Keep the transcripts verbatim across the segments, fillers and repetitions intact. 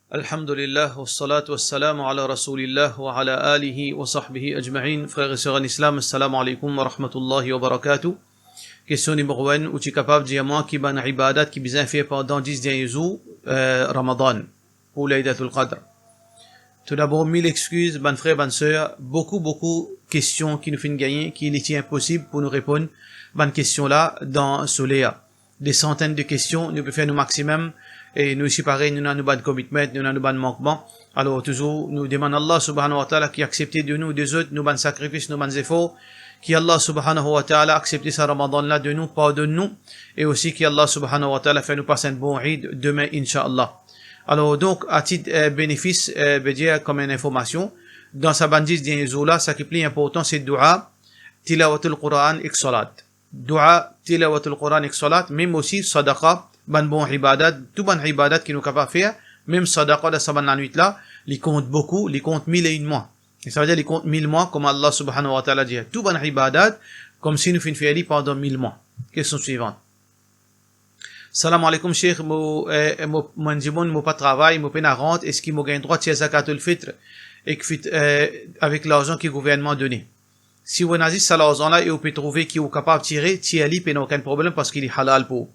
Alhamdulillah, wassalatu wassalamu ala Rasoulillah wa ala alihi wa sahbihi ajmain. Frer e ser an Islam, assalamu alaikum wa rahmatullahi wa barakatuh. Kestion nimero enn, ou ti kapav dir mwa ki bann ibadat ki bizin fer pandan dis dernie zour, eh, Ramadan, pou Laylatul Qadr? Toudabor, mil exkiz, bann frer, bann ser, boukou, boukou kestion ki nou finn gagne, ki li ti inposib pou nou reponn bann kestion la dan so ler. De santenn de kestion, nou pe fer nou maximum, e nou osi parey, nou ena nou bann commitment, nou ena nou bann mankman. Alor, touzour, nou demann Allah Subhanahu wa Ta'ala ki aksepte de nou, de zot, nou bann sakrifis, nou bann zefor, ki Allah Subhanahu wa Ta'ala aksepte sa Ramadan la de nou, pardonn nou, e osi ki Allah Subhanahu wa Ta'ala fer nou pas enn bon Eid demin, inshallah. Alor, donk, a tit, eh, benefis, eh, vedir kom enn informasion, dan sa bann dis dernie zour la, sa ki pli inportan, se doua, tilawatul Quran ek salat. Doua, tilawatul Quran ek salat, mem osi sadaqa, bann bon ibadat, tou bann ibadat ki nou kapav fer, mem sadaqa dan sa bann lanwit la, li kont boukou, li kont mil e enn mwa. E sa vedir li kont mil mwa, kouma Allah Subhanahu wa Ta'ala dir, tou bann ibadat, koumsi nou finn fer li pandan mil mwa. Kestion swivan. Salam alaikum, Sheikh. Mo, eh, mo, mo enn dimoun, mo pa travay, mo pena rant, eski mo gagn drwa tir zakatul fitr ek fit, eh, avek larzan ki gouvernman done? Si ou ena zis sa larzan la e ou pe trouve ki ou kapav tire, tir li, pena okenn problem, parski li halal pou ou.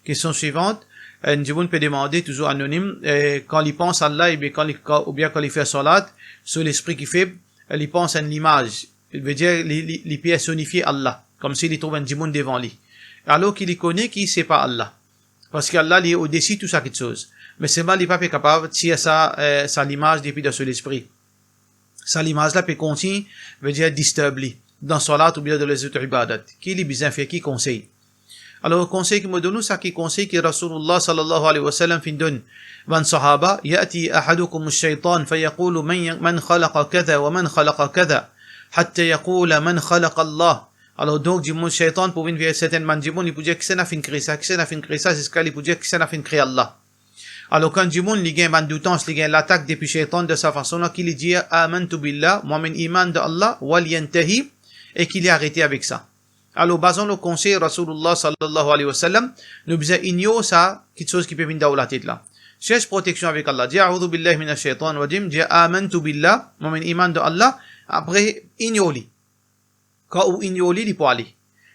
Kestion swivan, enn dimoun pe demande, touzour anonim, eh, kan li pans Allah, ebien kan li, kan, oubien kan li fer salat, so lespri ki feb, li pans enn limaz, vedir li, li, li personifie Allah, koumsi li trouv enn dimoun devan li. Alor ki li kone ki se pa Allah. Parski Allah li odesi tou sa kitsoz. Me selman li pa pe kapav tir sa, eh, sa limaz depi dan so lespri. Sa limaz la pe kontign, vedir disturb li, dan salat oubien dan lezot ibadat. Ki li bizin fer, ki konsey? Alor, konsey ki mo donn ou, sa ki konsey ki Rasoulullah sallallahu alayhi wa sallam finn donn bann sahaba, "Ya'ti ahadukumu shaytan, fa yaqulu, man ya-, man khalaqa kadha wa man khalaqa kadha, hatta yaqula, man khalaqa Allah." Alor, donk, dimoun, shaytan pou vinn ver sertenn bann dimoun, li pou dir, "Kisannla finn kre sa? Kisannla finn kre sa?" Ziska li pou dir, "Kisannla finn kre Allah?" Alor, kan dimoun, li gagn bann doutans, li gagn latak depi shaytan de sa fason la, ki li dir, "Amantu billah, mwa mem iman dan Allah, wal yantahi," e ki li arete avek sa. Alor, bazan lor konsey Rasoulullah sallallahu alayhi wa sallam, nou bizin ignor sa kitsoz ki pe vinn dan ou latet la. Sers proteksion avek Allah. Dir, "A'udhu billahi minash shaytanir rajim," dir, "Amantu billah," mwa mem iman dan Allah, apre ignor li. Kan ou ignor li, li pou ale.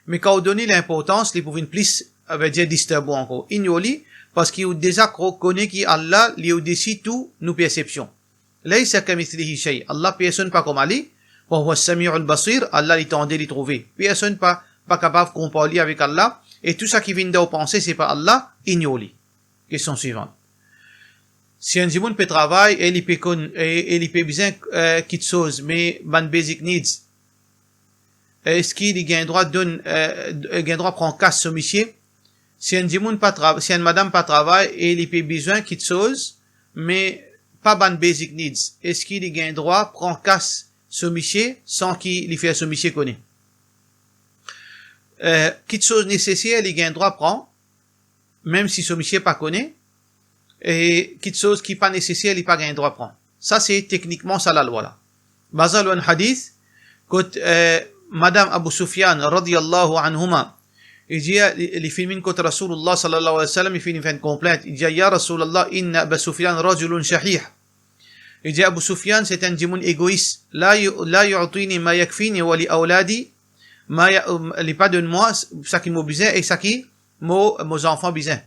Me kan ou donn li linportans, li pou vinn plis, vedir disturb ou ankor. Ignor li, parski ou deza ko-, kone ki Allah, li odesi tou nou persepsion. "Laysa kamithlihi shay." Allah, personn pa kouma li. "Wa huwas samiul basir." Allah, li tande, li trouve. Personn pa, pa kapav konpar li avek Allah. E tou sa ki vinn dan ou panse, se pa Allah, ignor li. Kestion swivan. Si enn dimoun pe travay e li pe konn, e, e li pe bizin, eh, kitsoz, me bann basic needs, eski li gagn drwa donn, eh, gagn drwa pran kas so misie? Si enn dimoun pa tra-, si enn madam pa travay e li pe bizin kitsoz, me pa bann basic needs, eski li gagn drwa pran kas so misie san ki li fer so misie kone? Eh, kitsoz neseser li gagn drwa pran, mem si so misie pa kone, e kitsoz ki pa neseser, li pa gagn drwa pran. Sa se teknikman sa lalwa la. Baze lor enn hadith, kot, eh, madam Abu Sufyan, radiyallahu anhuma, li dir, li, li finn vinn kot Rasoulullah sallallahu alayhi wa sallam, li finn fer enn konplint. Li dir, "Ya Rasoulullah, inna Aba Sufyan rajulun shahih." Li dir, "Abu Sufyan, se enn dimoun egois. La yu-, la yu'tini ma yakfini wa li awladi, ma ya-, li pa donn mwa sa ki mo bizin e sa ki mo, mo zanfan bizin."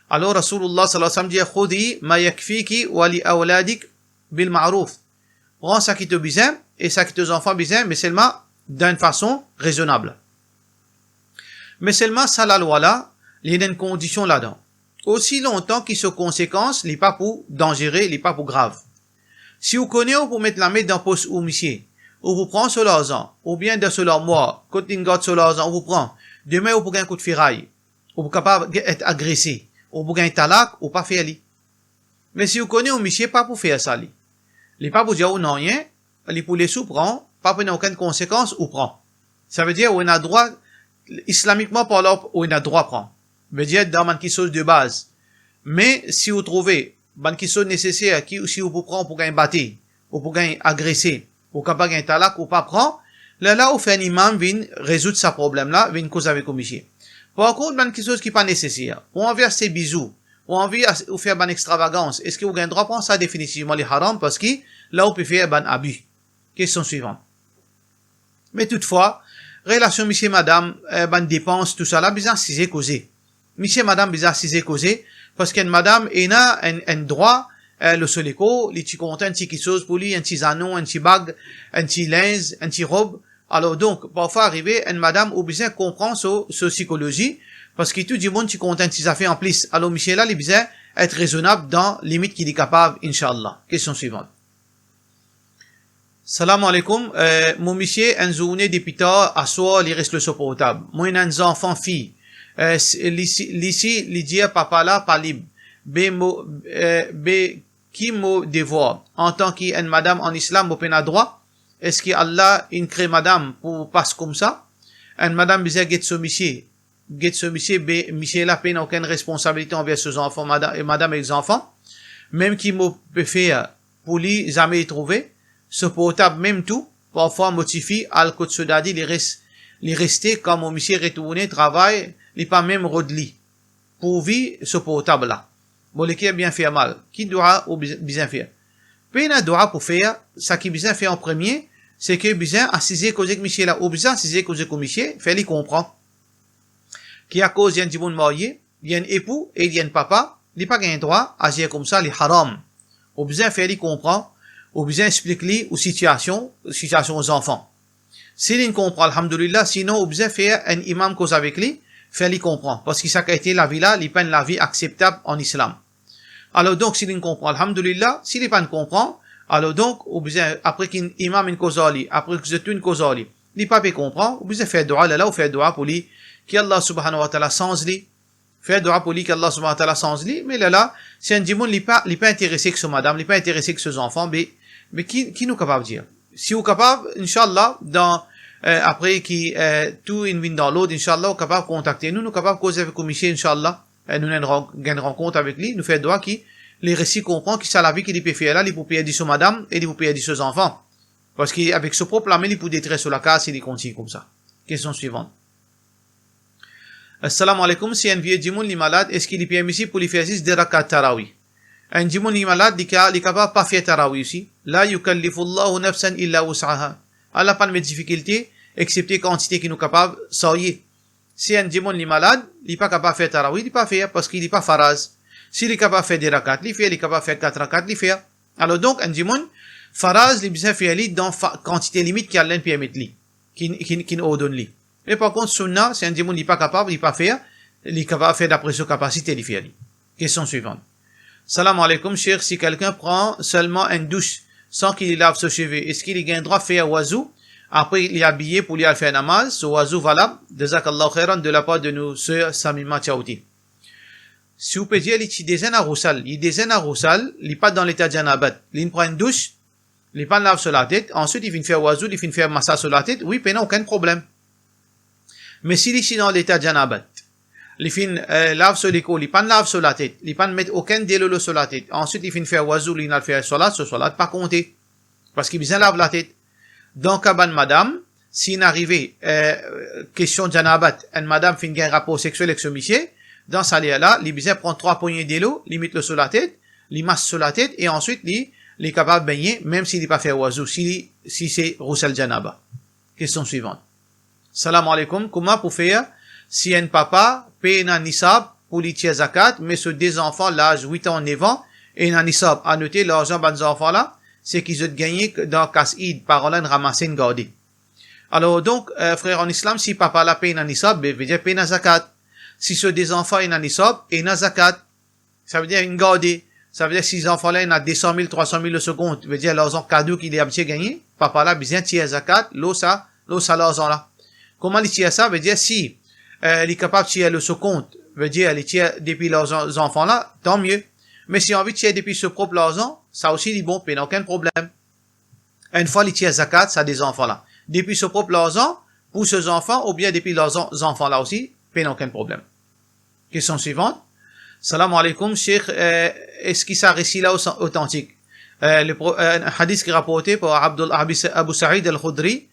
Alor Rasoulullah sallallahu alayhi wa sallam dir, "Khudhi ma yakfiki wa li awladik bil ma'ruf." Pran sa ki to bizin e sa ki to zanfan bizin, me selman dan enn fason rezonab. Me selman sa lalwa la, li ena enn kondision ladan. Osi lontan ki so konsekans, li pa pou danzere, li pa pou grav. Si ou kone ou pou met lame dan pos ou misie, ou pou pran so larzan, oubien dan so larmwar, kot linn gard so larzan, ou pou pran, demin ou pou gagn kout feray, ou pou kapav ge-, et agrese, ou pou gagn talak, ou pa fer li. Me si ou kone ou misie pa pou fer sa li, li pa pou dir ou nanye, li pou les ou pran, pa pou ena okenn konsekans, ou pran. Savedir ou ena drwa, islamikman parlan, ou ena drwa pran. Vedir dan bann kitsoz de baz. Me si ou trouve bann kitsoz neseser, ki si ou pou pran, ou pou gagn bate, ou pou gagn agrese, ou kapav gagn talak, ou pa pran, lerla ou fer enn imam vinn rezoud sa problem la, vinn koz avek ou misie. Par kont, bann kitsoz ki pa neseser, pou anvers se bizou, ou anvi as-, ou fer bann extravagans, eski ou gagn drwa pran sa? Definitivman li haram, parski la ou pe fer bann abi. Kestion swivan. Me toutfwa, relasion misie madam, eh, bann depans, tousala, bizin asize koze. Misie madam bizin asize koze, parski enn madam ena enn, enn drwa, eh, lor so lekor, li ti kontan enn ti kiksoz pou li, enn ti zanon, enn ti bag, enn ti linz, enn ti rob. Alor donk, parfwa arive, enn madam ou bizin konpran so, so sikolozi, parski tou dimoun ti kontan enn ti zafer anplis. Alor misie la, li bizin et rezonab dan limit ki li kapav, inshallah. Kestion swivan. Salam aleykoum. Eh, mo misie, enn zourne depi tar aswar, li res lor so portab. Mo ena enn zanfan fi. Eh, s-, li si, li si, li dir papa la pa lib. Be mo, eh, be ki mo devwar? Antan ki enn madam an islam, mo pena drwa? Eski Allah inn kre madam pou pas koumsa? Enn madam bizin get so misie. Get so misie, be misie la pena okenn responsabilite anver so zanfan, mada-, e madam ek zanfan. Mem ki mo pe fer pou li, zame li trouve. So portab mem tou, parfwa mo tifi al kot so dadi, li res, li reste, kan mo misie retourne travay, li pa mem rod li. Pourvi so portab la. Mo leker bien fer mal. Ki dwa ou biz-, bizin fer? Pena dwa pou fer, saki bizin fer an premie, seki bizin asize koze ek misie la, ou bizin asize koze ek misie, fer li konpran ki akoz li enn dimoun marye, li enn epou e li enn papa, li pa gagn drwa azir koumsa, li haram. Ou bizin fer li konpran, ou bizin explik li ou sitiasion, sitiasion ou zanfan. Si linn konpran, alhamdulillah, sinon ou bizin fer enn imam koz avek li, fer li konpran, parski sa kalite lavi la, li pa enn lavi akseptab an islam. Alor donk, si linn konpran, alhamdulillah, si li pa'nn konpran, alor donk, ou bizin, apre ki imam inn koz ar li, apre ki zot tou inn koz ar li, li pa pe konpran, ou bizin fer dwa, lerla ou fer dwa pou li, ki Allah subhanahu wa ta'ala sanz li, fer dwa pou li, ki Allah subhanahu wa ta'ala sanz li, me lerla, si enn dimoun li pa, li pa interese ek so madam, li pa interese ek so zanfan, be, be ki, ki nou kapav dir? Si ou kapav, inshallah, dan, eh, apre ki, eh, tou inn vinn dan lord, inshallah, ou kapav kontakte nou, nou kapav koze avek ou misie, inshallah. Eh, nou ena enn ran-, gagn rannkont avek li, nou fer dwa ki li resi konpran ki sa lavi ki li pe fer la, li pou perdi so madam e li pou perdi so zanfan. Parski avek so prop lame, li pou detrir so lakaz si li kontign koumsa. Kestion swivan. Assalamu alaikum, si enn vie dimoun li malad, eski li permisib pou li fer zis de rakat tarawi? Enn dimoun li malad, li ka, li kapav pa fer tarawi osi. La yukallifullahu nafsan illa wus'aha. Allah pa'nn met difikilte, exepte kantite ki nou kapav sarye. Si enn dimoun li malad, li pa kapav fer tarawi, li pa fer, parski li pa faraz. Si li kapav fer de rakat, li fer, li kapav fer kat rakat, li fer. Alor donk, enn dimoun, faraz, li bizin fer li dan fa-, kantite limit ki Allah inn permet li, ki, ki, ki inn ordonn li. Me par kont, sunna, si enn dimoun li pa kapav, li pa fer, li kapav fer dapre so kapasite, li fer li. Kestion swivan. Salam alaikum, Sheikh, si kelkenn pran selman enn dous san ki li lav so seve, eski li gagn drwa fer wazou, apre li abiye pou li al fer namaz, so wazou valab? Jazakallahu khairan, de lapar de nou ser Samima Chaouti. Si ou pe dir li ti deza ena ghusl, li deza ena ghusl, li pa dan leta janabat, linn pran enn dous, li pa'nn lav so latet, answit li finn fer wazou, li finn fer masaz so latet, wi, pena okenn problem. Me si li ti dan leta janabat, li finn, eh, lav so lekor, li pa'nn lav so latet, li pa'nn met okenn delo lor so latet, answit li finn fer wazou, linn al fer swalat, so swalat pa konte, parski bizin lav latet. Dan ka bann madam, si inn arive, eh, kestion janabat, enn madam finn gagn rapor sexiel ek so misie, dan sa ler la, li bizin pran trwa pogne delo, li met lor so latet, li mas so latet, e answit li, li kapav begne, mem si li pa fer wazou, si, si se ghusl janaba. Kestion swivan. Salam alaikum, kouma pou fer si enn papa pena nisab pou li tir zakat, me so de zanfan laz wit an, nef an, ena nisab? Anote, larzan bann zanfan la, seki zot gagne dan kas Eid, paran la inn ramase, inn garde. Alor donk, eh, frer an islam, si papa la pena nisab, be, vedir pena zakat. Si so de zanfan ena nisab, ena zakat. Savedir inn garde. Savedir si zanfan la ena de san mil, trwa san mil lor so kont, vedir larzan kado ki li abitie gagne, papa la bizin tir zakat lor sa, lor sa larzan la. Kouma li tir sa? Vedir si, eh, li kapav tir lor so kont, vedir li tir depi larzan zanfan la, tan mie. Me si anvi tir depi so prop larzan, sa osi li bon, pena okenn problem. Enn fwa li tir zakat sa de zanfan la, depi so prop larzan, pou so zanfan, oubien depi larzan zanfan la osi, pena okenn problem. Kestion swivan. Salam alaikum, Sheikh, eh, eski sa resi la otan-, otantik? Eh, le pro-, eh, hadis ki raporte par Abdul-, Abi Sa-, Abu Sa'id Al-Khudri.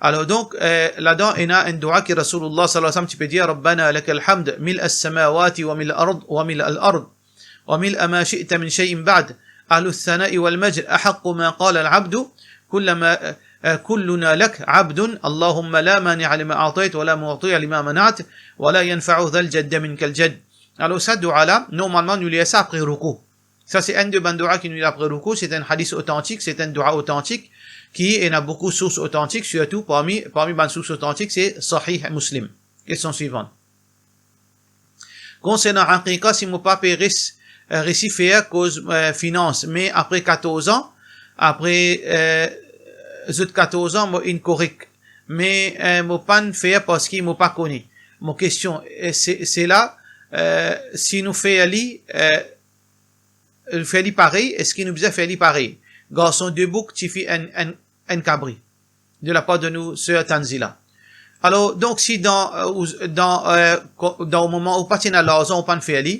Alor donk, eh, ladan ena enn dua ki Rasoulullah sallallahu alayhi wa sallam ti pe dir, "Rabbana lakal hamd, mil as-samawati wa mil ard, wa mil al-ard." وملء ما شئت من شيء بعد. أهل الثناء والمجد أحق ما قال العبد كلما، آه، كلنا لك عبد، اللهم لا مانع لما أعطيت ولا معطي لما منعت ولا ينفع ذا الجد منك الجد. Alor sa doua la, normalman nou lir sa apre roukou. Sa se enn de bann doua ki nou lir apre roukou, se enn hadis otantik, se enn doua otantik, ki ena boukou sours otantik, sirtou parmi, parmi bann sours otantik, se Sahih Muslim. Kestion swivan. Konsernan aqiqa, si mo pa pe res-, eh, resi fer akoz, eh, finans, me apre katorz an, apre, eh, zot katorz an, mo inn korek. Me, eh, mo pa'nn fer parski mo pa kone. Mo kestion, eh, se, se la, eh, si nou fer li, eh, fer li parey, eski nou bizin fer li parey? Garson de bouk, tifi enn, enn, enn kabri. De lapar de nou ser Tanzila. Alor, donk, si dan, eh, ou, dan, eh, ko-, dan moman ou pa ti ena larzan, ou pa'nn fer li,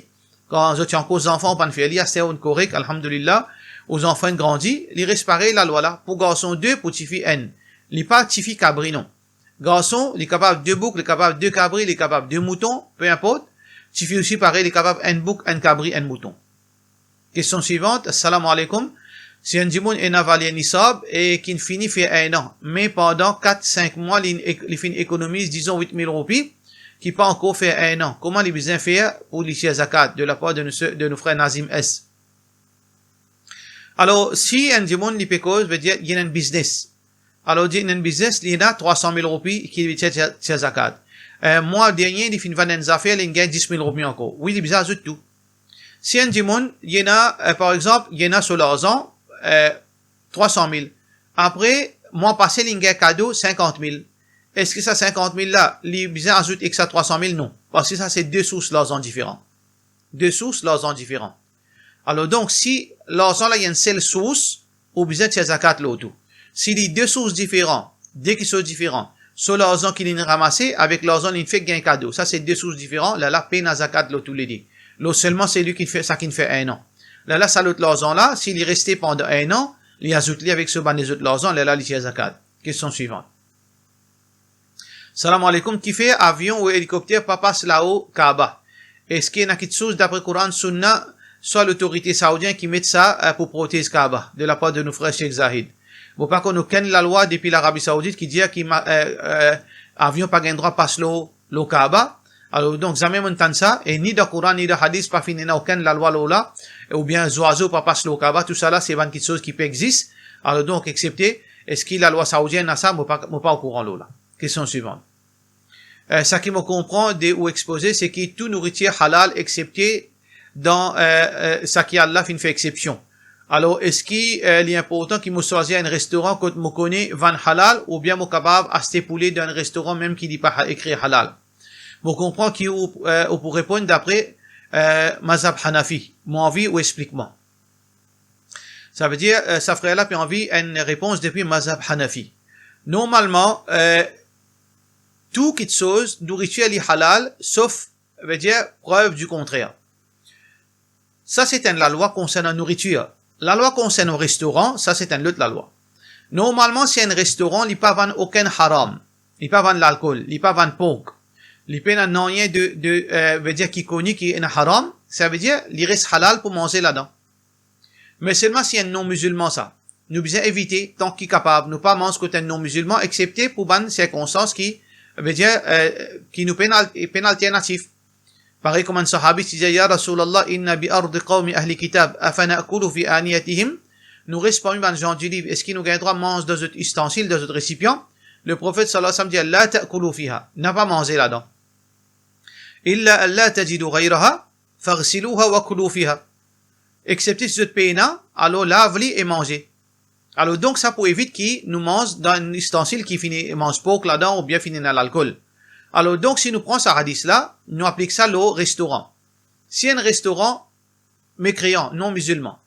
kan zot ti ankor zanfan, ou pa'nn fer li, aster ou'nn korek, alhamdulillah, ou zanfan inn grandi, li res parey lalwa la, pou garson de, pou tifi enn. Li pa tifi kabri, non. Garson, li kapav de bouk, li kapav de kabri, li kapav de mouton, pe inport. Tifi osi parey, li kapav enn bouk, enn kabri, enn mouton. Kestion swivan, assalamu alaikum. Si enn dimoun ena valer nisab e ki'nn fini fer enn an, me pandan kat, sink mwa, li ek-, li finn ekonomiz, dizon, wit mil roupi, ki pa ankor fer enn an, kouma li bizin fer pou li tir zakat, de lapar de nou ser, de nou frer Nazim S? Alor, si enn dimoun li pe koz, vedir, li ena enn biznes. Alor, li ena enn biznes, li ena trwa san mil roupi ki li tir, tir, tir zakat. Eh, mwa dernie, li finn vann enn zafer, li gagn dis mil roupi ankor. Wi, li bizin azout tou. Si enn dimoun, li ena, eh, par exanp, li ena so larzan, eh, trwa san mil. Apre, mwa pase, li gagn kado sinkant mil. Eski sa sinkant mil la, li bizin azout ek sa trwa san mil? Non. Parski sa se de sours larzan diferan. De sours larzan diferan. Alor donk, si larzan la, li enn sel sours, ou bizin tir zakat lor tou. Si li de sours diferan, de kiksoz diferan, so larzan ki li'nn ramase avek larzan li'nn fek gagn kado, sa se de sours diferan, lerla pena zakat lor toulede. Lor selman seli ki fer, sa ki'nn fer enn an. Lerla sa lot larzan la, si li reste pandan enn an, li azout li avek so bann lezot larzan, lerla li tir zakat. Kestion swivan. Salam alaikum, kifer avion ou elikopter pa pas lao Kaaba? Eski ena kiksoz dapre Koran, Sunna, swa lotorite saoudien ki met sa, eh, pou protez Kaaba, de lapar de nou frer Sheikh Zahid? Mo pa konn okenn lalwa depi Larabi Saoudit ki dir ki ma-, eh, eh, avion pa gagn drwa pas lor, lor Kaaba. Alor donk, zame mo'nn tann sa, e ni dan Koran, ni dan Hadis, pa finn ena okenn lalwa lor la, oubien zwazo pa pas lor Kaaba, tousala se bann kiksoz ki pe exzis. Alor donk, eksepte, eski lalwa saoudien ena sa, mo pa, mo pa okouran lor la. Kestion swivan. Eh, sa ki mo konpran de ou expoze, se ki tou nouritir halal, eksepte dan, eh, eh, sa ki Allah finn fer eksepsion. Alor, eski, eh, li inportan ki mo swazir enn restoran kot mo kone vann halal, oubien mo kapav aste poule dan enn restoran mem ki li pa ha-, ekrir halal? Mo konpran ki ou, eh, ou pou reponn dapre, eh, mazhab Hanafi. Mo anvi ou explik mwa. Savedir, eh, sa frer la pe anvi enn repons depi mazhab Hanafi. Normalman, eh, tou kiksoz, nouritir li halal, sof, vedir, prev di kontrer. Sa se enn lalwa konsernan nouritir. Lalwa konsernan restoran, sa se enn lot lalwa. Normalman, si enn restoran, li pa vann okenn haram, li pa vann lalkol, li pa vann pork, li pena nanye de, de, eh, vedir ki koni ki ena haram, savedir, li res halal pou manze ladan. Me selman si enn non-mizilman sa, nou bizin evite tan ki kapav, nou pa manz kot enn non-mizilman, eksepte pou bann sirkonstans ki, vedir, eh, ki nou pena, pena alternatif. Parey kouma enn sahabi ti dir, "Ya Rasulallah, inna bi ardi qawmi ahli kitab, afa na'kulu fi aniyatihim?" Nou res parmi bann zan diliv, eski nou gagn drwa manz dan zot istansil, dan zot resipian? Le Profet sallallahu alayhi wa sallam dir, "La ta'kulu fiha." Na pa manze ladan. "Illa an la tajidu ghayraha, faghsiluha wa kulu fiha." Eksepte si zot pena, alor lav li e manze. Alor donk sa pou evit ki nou manz dan enn istansil ki fini manz pork ladan oubien fini ena lalkol. Alor donk si nou pran sa hadis la, nou aplik sa lor restoran. Si enn restoran mekreyan, non-mizilman,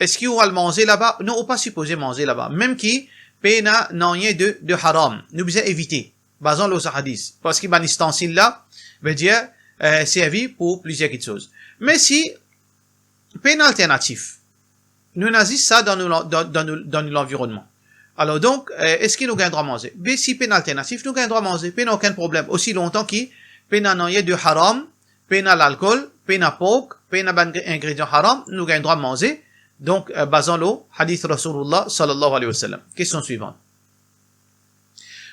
eski ou al manze laba? Non, ou pa sipoze manze laba. Mem ki pena nanye de, de haram, nou bizin evite, bazan lor sa hadis, parski bann istansil la, vedir, eh, servi pou plizier kiksoz. Me si pena alternatif, nou ena zis sa dan nou lan-, dan, dan nou, dan nou lanvironnman. Alor donk, eh, eski nou gagn drwa manze? Be si pena alternatif, nou gagn drwa manze, pena okenn problem, osi lontan ki pena nanye de haram, pena lalkol, pena pork, pena bann ingredian haram, nou gagn drwa manze. Donk, eh, bazan lor hadith Rasoulillah sallallahu alayhi wa sallam. Kestion swivan.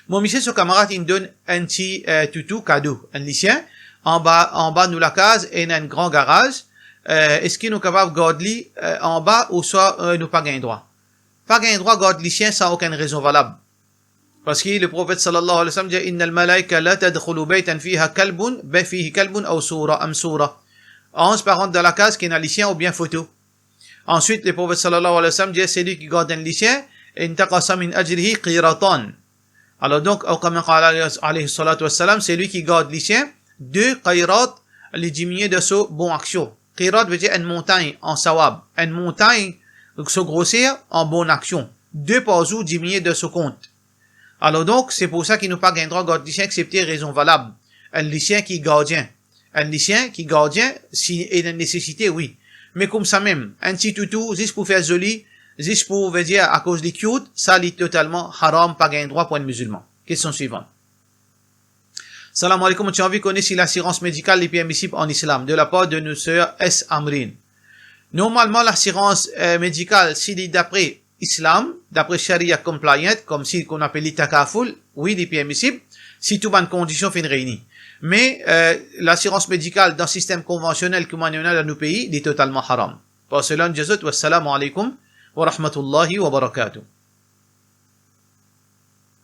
Mo misie so kamarad inn donn enn ti, eh, toutou kado, enn lisien, anba, anba nou lakaz ena enn gran garaz, eh, eski nou kapav gard li, eh, anba ouswa, eh, nou pa gagn drwa? Pa gagn drwa gard lisien san okenn rezon valab. Parski Leprofet sallallahu alayhi wa sallam dir, "Innal malaika la tadkhulu baytan fiha kalbun, be-, fihi kalbun aw sura, am sura." Anz pa rant dan lakaz ki ena lisien oubien foto. Answit, Leprofet sallallahu alayhi wa sallam dir, "Selwi ki gard enn lisien, intaqasa min ajrihi qiratan." Alor donk, aw kama qala alayhi salatu wassalam, selwi ki gard lisien, de qirat, li diminie dan so bon aksion. Qirat vedir enn montagn an sawab, enn montagn, so groser an bon aksion. De par zour diminie dan so kont. Alor donk, se pou sa ki nou pa gagn drwa gard lisien, eksepte rezon valab. Enn lisien ki gardien. Enn lisien ki gardien, si ena nesesite, wi. Me koumsamem, enn ti toutou, zis pou fer zoli, zis pou, vedir, akoz li cute, sa li totalman haram, pa gagn drwa pou enn mizilman. Kestion swivan. Salam aleykoum, mo ti anvi kone si lasirans medikal li permisib an Islam, de lapar de nou ser S Amrine. Normalman, lasirans, eh, medikal, si li dapre Islam, dapre Sharia compliant, koumsi ki nou apel li takaful, wi, li permisib, si tou bann kondision finn reyni. Me, eh, lasirans medikal dan sistem konvansionel kouma nou ena dan nou pei, li totalman haram. Par sela, mo dir zot, wassalamu aleykoum wa rahmatullahi wa barakatuh.